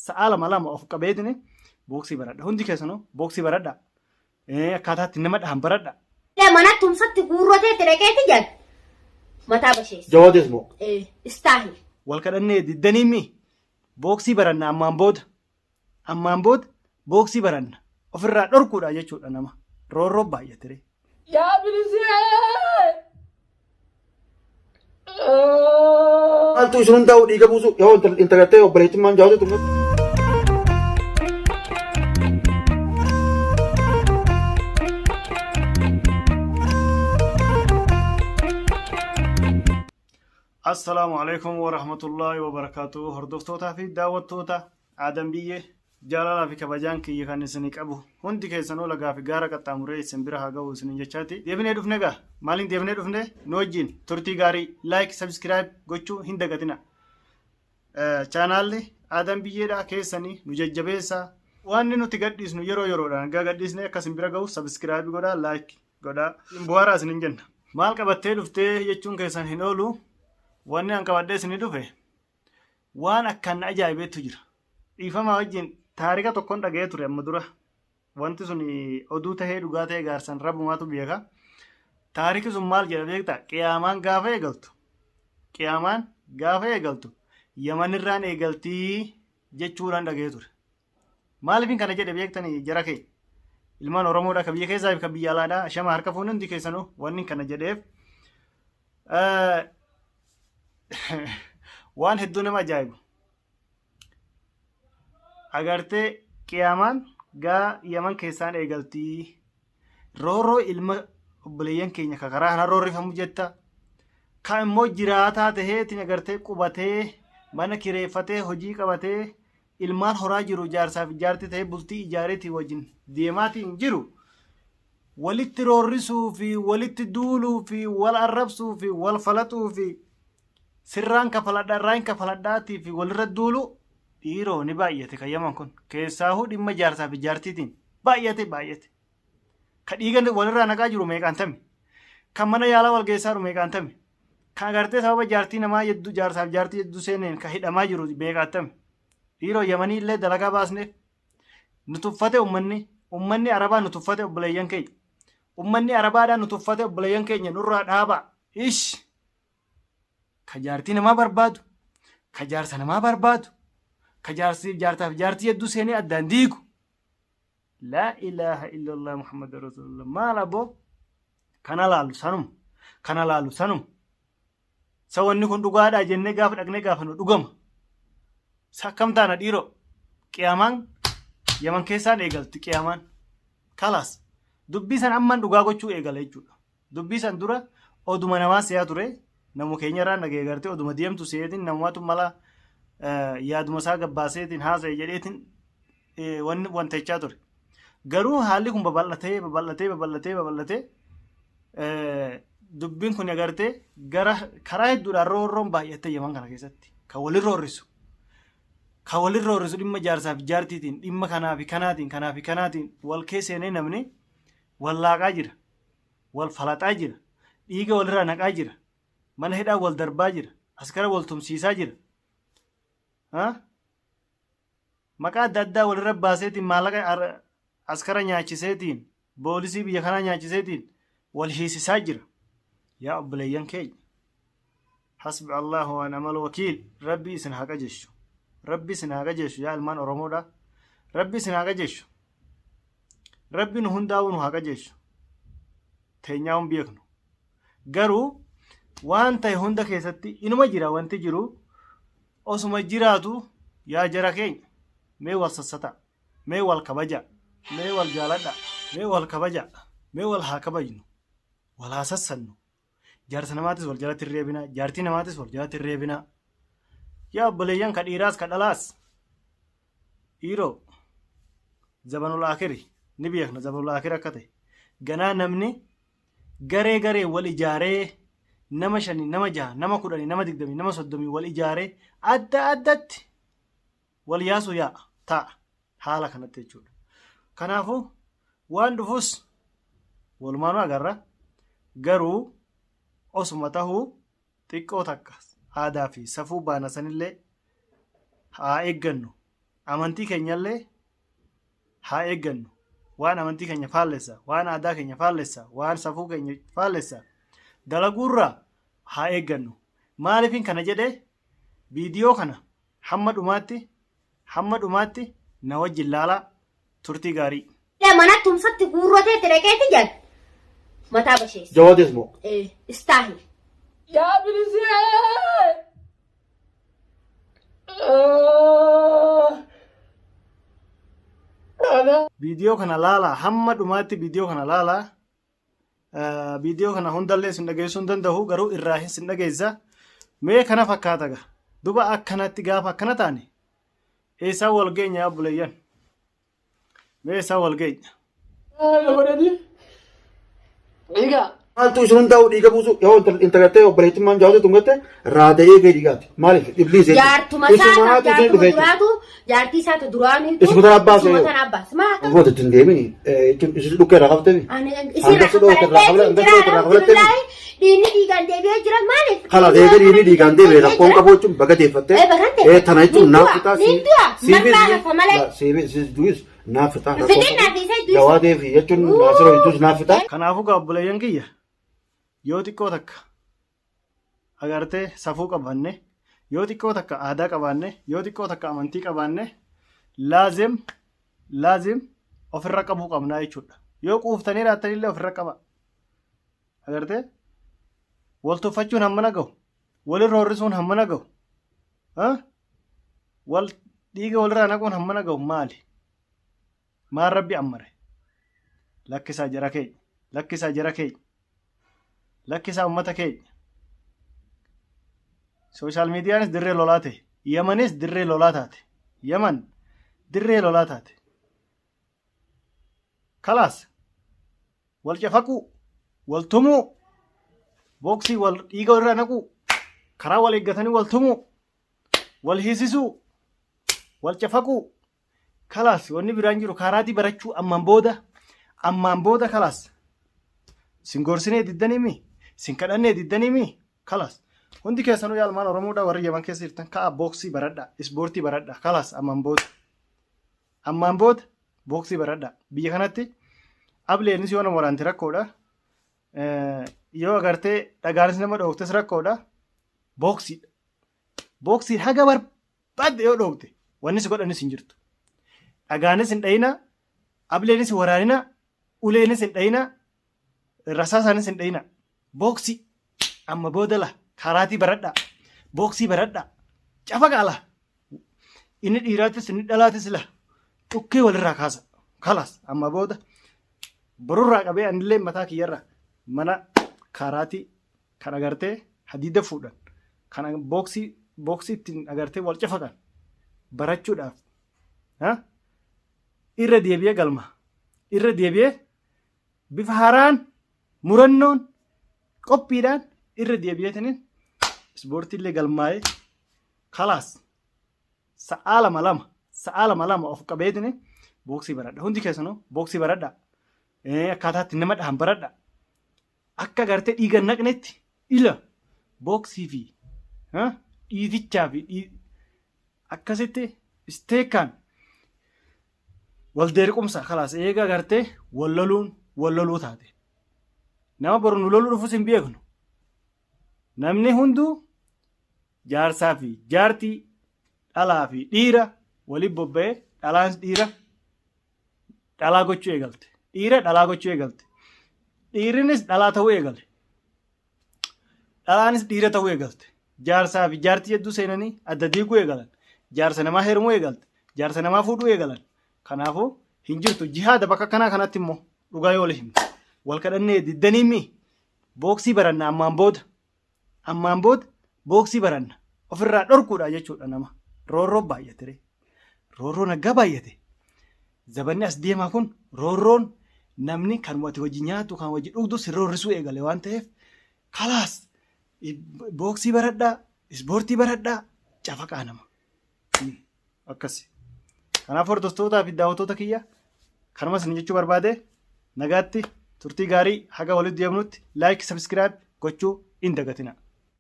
Sa'aa lama lama of qabeetini booksii baradha. Hundi keessanuu booksii baradha. Akkaataa itti nama dhahan baradha. Mana tumsatti guurratee itti dhaqeeti jedhan mataa basheessa. Jawaades moo? Istaahil. Wal kadhannee diddanii mi booksii baranna ammaan booda. Ammaan booda booksii baranna. Ofirraa dhorkuudha jechuudha nama. Roorroo baay'atiree. Yaa bilisee! Maaltu isin hundaa'u dhiiga buusu yoo intalattee obboleettummaan jaawatu tumne. Assalaamu alaikum wa rahmatullahi wa barakaatu. Hordoftootaa fi daawwattoota Aadan Biyyee Jaalalaa fi kabajaan kiyya kan isinii qabu hundi keessanuu lagaa fi gaara qaxxaamuree isin bira haa gahu isinin jechaati. Deebinee dhufne gaa maaliin deebinee dhufne nu wajjin turtii gaarii like subscribe gochuu hin dagatina. Chaanaalli Aadan Biyyeedha keessanii nu jajjabeessaa. Wanni nuti gadhiisnu yeroo yeroodhaan gaa gadhiisne akka isin bira gahu subscribe godhaa like godhaa. Bu'aaraa isinin jenna. Maal qabattee dhuftee jechuun keessan hin oolu. Wanni an qabadhee isinii dhufe Waan akkaan na ajaa'ibeetu jira. Dhiifamaa wajjin taarika tokkon dhaga'ee ture amma dura. Wanti sun oduu tahee dhugaa ta'ee gaarsan rabbumaatu beeka. Taariki sun maal jedha beektaa? Qiyaamaan gaafa eegaltu. Qiyaamaan gaafa eegaltu Yamanirraan eegaltii jechuudhaan dhaga'ee ture. Maaliifin kana jedhe beektanii jara keenya? Ilmaan Oromoodha ka biyya keessaa fi ka biyya alaadha. Shama harka fuunni hundi keessanuu wanni kana jedheef waan hedduu nama ajaa'ibu. Agartee qiyaamaan gaa Yaman keessaan eegaltii. Roorroo ilma obboleeyyan keenya ka karaa kana roorrifamu jetta. Ka immoo jiraataa taheetiin agartee qubatee mana kireeffatee hojii qabatee ilmaan horaa jiru jaarsaa fi jaartii tahee bultii ijaareetiin wajjin deemaatiin jiru. Walitti roorrisuu fi walitti duuluu fi wal arrabsuu fi wal falaxuu fi sirraan kafaladha irraa hin kafaladhaatii fi walirra duuluu dhiiroo ni baay'ate kan Yaman kun keessaahuu dhimma jaarsaa fi jaartiitiin baay'ate baay'ate. Ka dhiiga walirraa naqaa jiru meeqaan tami? Kan mana yaalaa wal geessaa jiru meeqaan tami? Kan agartee sababa jaartii namaa jedduu jaarsaa fi jaartii jedduu seeneen ka hidhamaa jiru meeqaan tami? Dhiiroo Yamanii illee dalagaa baasneef Nu tuffate ummanni. Ummanni Arabaa nu tuffate obboleeyyan keenya. Ummanni Arabaadhaa nu tuffate obboleeyyan keenya nurraa dhaabaa. Ish! Ka jaartii namaa barbaadu, ka jaarsa namaa barbaadu, ka jaarsiif jaartaaf jaartii hedduu seenee addaan diigu. Laa ilaaha illallah Muhammad Rasulullah. Maal aboo? Kana laalu sanuma. Kana laalu sanuma. Sa wanni kun dhugaadhaa jennee gaafa dhaqnee gaafannu dhugama. Sa akkam taana dhiiroo? Qiyaamaan Yaman keessaan eegalti qiyaamaan. Kalaas dubbii san amman dhugaa gochuu eegala jechuudha. Dubbii san dura oduma namaa se'aa ture namu keenyarraa nagee gartee oduma deemtu se'eetiin namumatu mala yaaduma isaa gabbaaseetiin haasa'e jedheetiin wanni wantechaa ture. Garuu haalli kun babal'atee babal'atee babal'atee babal'atee dubbiin kun agartee gara karaa hedduudhaan roorroon baay'attee Yaman kana keessatti kan walin roorrisu. Kan walin roorrisu dhimma jaarsaa fi jaartiitiin dhimma kanaa fi kanaatiin kanaa fi kanaatiin wal keessa seenee namni wal laaqaa jira. Wal falaxaa jira. Dhiiga walirraa naqaa jira. Mana hidhaa wal darbaa jira. Askara wal tumsiisaa jira. Maqaa adda addaa walirra baaseetiin maallaqa askara nyaachiseetiin boolisii biyya kanaa nyaachiseetiin wal hiisisaa jira. Yaa obboleeyyan keenya. Hasbi Allahu wa ni'mal wakiil. Rabbi isin haa qajeeshu. Rabbi isin haa qajeeshu yaa ilmaan Oromoodha. Rabbi isin haa qajeeshu. Rabbi nu hundaa'uu nu haa qajeeshu. Teenyaa hin beeknu. Garuu waan ta'e hunda keessatti inuma jira wanti jiru osuma jiraatu yaa jara keenya mee wal sassataa mee wal kabajaa mee wal jaaladhaa mee wal kabajaa mee wal haa kabajnu wal haa sassannu jaarsa namaatis wal jalatti hin reebinaa jaartii namaatis wal jalatti hin reebinaa yaa obboleeyyan ka dhiiraas ka dhalaas dhiiroo zabanul aakiri ni beekna zabanul aakiri akka ta'e ganaa namni garee gareen wal ijaaree nama shanii nama jaha nama kudhanii nama digdamii nama soddomii wal ijaaree adda addatti wal yaasuu yaa'a taa'a haala kanatti jechuudha. Kanaafuu waan dhufus walumaanuu agarra garuu osuma tahuu xiqqoo takka aadaa fi safuu baana sanillee haa eeggannu. Amantii keenyallee haa eeggannu. Waan amantii keenya faallessa, waan aadaa keenya faallessa, waan safuu keenya faallessa dalaguurraa haa eeggannu. Maaliifin kana jedhe? Viidiyoo kana hamma dhumaatti hamma dhumaatti na wajjin laalaa turtii gaarii. Mana tumsatti guurratee itti dhaqeeti jedhan mataa basheessa. Jawaades moo? Istaahil. Yaa bilisee! Viidiyoo kana laalaa hamma dhumaatti viidiyoo kana laalaa. Viidiyoo kana hundallee sin dhageessuu hin danda'u garuu irraa hin sin dhageessa. Mee kana fakkaata gaa. Duba akkanatti gaafa akkana taane eessaan wal geenya yaa obboleeyyan? Mee eessaan wal geenya? Egaa Maaltu isin hundaa'u dhiiga buusu yoo intala gartee obboleettummaan jaawwate tun gartee raada'ee gadi dhiigaati. Maaliif ibliis jechuudha. Jaartuma isaa Isumaatu isin jaartuma dhufe jechuudha. duraatu jaartii isaatu duraaniitu. Isuma tana abbaase Isuma yoo. tana abbaase. Maa akka Goota ittiin deemini jechuun isin dhukkee irraa qabatemi. Ani isirra Hanga dhoote irraa qabla hanga dhoote irraa qablattemi. alhamdulillaahi dhiinni dhiigaan deebi'ee jira maaliif? Kalaas eega dhiirri dhiigaan deebi'e rakkoon qabu jechuun baga deeffattee. Eh, baga deeffatte. Tana jechuun Ni naaf du'a, fixaa ni du'a. Marraa hafa malee. siifis du'is naaf fixaa rakkoon Fixin naaf isee du'is. Jawaadee fi jechuun naasiroo jechuus naaf fixaa. Kanaafuu gaa obboleeyyan kiyya yoo xiqqoo takka agartee safuu qabaanne yoo xiqqoo takka aadaa qabaanne yoo xiqqoo takka amantii qabaanne laazim laazim ofirra qabuu qabnaa jechuudha. Yoo quuftanii raattanillee ofirra qaba. Agartee wal tuffachuun hammana gahu walirra horrisuun hammana gahu wal dhiiga walirraa naquun hammana gahu maali? Maal rabbi ammare? Lakkisaa jara keenya. Lakkisaa jara keenya. Lakkisaa ummata keenya. Sooshaal miidiyaanis dirree lolaa ta'e. Yamanis dirree lolaa taate. Yaman dirree lolaa taate. Kalaas wal cafaquu, wal tumuu, booksii wal dhiiga walirraa naquu, karaa wal eeggatanii wal tumuu, wal hiisisuu, wal cafaquu. Kalaas wanni biraan jiru kaaraatii barachuu ammaan booda ammaan booda kalaas sin gorsinee diddanii mi sin kadhannee diddanii mi kalaas hundi keessanuu yaalmaan Oromoodhaa warri Yaman keessa jirtan ka'a booksii baradhaa ispoortii baradhaa kalaas ammaan booda ammaan booda booksii baradhaa biyya kanatti ableenis yoo nama waraante rakkoodha yoo agartee dhagaanis nama dhooftes rakkoodha booksiidha booksii haga barbaadde yoo dhoofte wanni si godhanis hin jirtu. Dhagaanis hin dhayina, ableenis hin waraanina, uleenis hin dhayina, rasaasaanis hin dhayina. Booksii amma booda la karaatii baradhaa, booksii baradhaa, cafaqa la. Inni dhiiraatis inni dhalaatis la dhukkee walirraa kaasa. Kalaas amma booda borurraa qabee anillee mataa kiyyarraa mana karaatii kan agartee hadiida fuudhan kan booksii booksii ittiin agartee wal cafaqan barachuudhaaf irra deebi'ee galma irra deebi'ee bifa haaraan murannoon qophiidhaan irra deebi'eetiniin ispoortiillee galmaa'ee kalaas sa'aa lama lama sa'aa lama lama of qabeetini booksii baradha hundi keessanuu booksii baradha akkaataa itti nama dhahan baradha Akka gartee dhiiga hin naqnetti ila booksii fi dhiitichaa fi akkasitti isteekaan wal deerqumsa kalaas eega gartee wal loluun wal loluu taate. Nama boru nu loluu dhufus hin beeknu. Namni hunduu jaarsaa fi jaartii dhalaa fi dhiira waliin bobba'ee dhalaanis dhiira dhalaa gochuu eegalte. Dhiira dhalaa gochuu eegalte. Dhiirinis dhalaa ta'uu eegale. Dhalaanis dhiira ta'uu eegalte. Jaarsaa fi jaartii hedduu seenanii adda diiguu eegalan. Jaarsa namaa heerumuu eegalte. Jaarsa namaa fuudhuu eegalan. Kanaafuu hin jirtu jihaada bakka kanaa kanatti immoo dhugaa yoo himte. Wal kadhannee diddanii mi booksii baranna ammaan booda. Ammaan booda booksii baranna. Ofirraa dhorkuudha jechuudha nama. Roorroo baay'ate. Roorroon haggaa baay'ate. Zabanni as deemaa kun roorroon namni kan ati hojii nyaatu kan hojii dhugdu si roorrisuu eegale waan ta'eef kalaas booksii baradhaa ispoortii baradhaa cafaqaa nama. Akkasi. Kanaaf hordoftootaa fi daawwattoota kiyya kanuma isin jechuu barbaade nagaatti turtii gaarii haga walitti deemnutti like subscribe gochuu hin dagatina.